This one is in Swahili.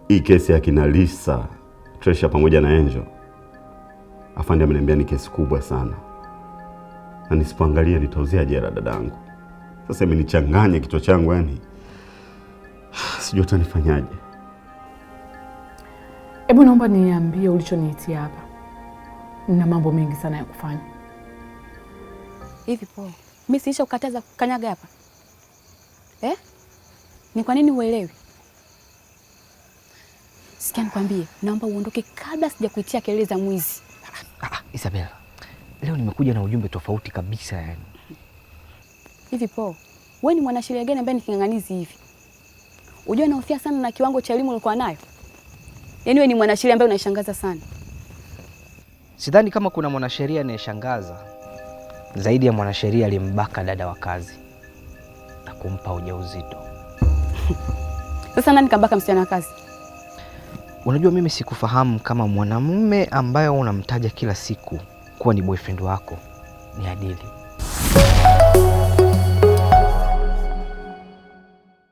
Hii kesi ya kina Lisa, Tresha pamoja na Angel, afande ameniambia ni kesi kubwa sana, na nisipoangalia nitauzia jela dadangu. Sasa imenichanganya kichwa changu, yani sijui hata nifanyaje. Hebu naomba niambie ulichoniitia hapa. Nina mambo mengi sana ya kufanya. Hivi po, mimi siisha kukataza kukanyaga hapa eh? Ni kwa nini huelewi? Sikia nikwambie, naomba uondoke kabla sijakuitia kelele za mwizi. Ah, Isabella, leo nimekuja na ujumbe tofauti kabisa yani. Hivi po, wewe ni mwanasheria gani ambaye ni king'ang'anizi hivi? Unajua nahofia sana na kiwango cha elimu ulikuwa nayo. Yaani wewe ni mwanasheria ambaye unaishangaza sana. Sidhani kama kuna mwanasheria anayeshangaza zaidi ya mwanasheria aliyembaka dada wa kazi na kumpa ujauzito. Sasa nani kambaka msichana wa kazi? Unajua, mimi sikufahamu kama mwanamume ambaye unamtaja kila siku kuwa ni boyfriend wako ni Adili.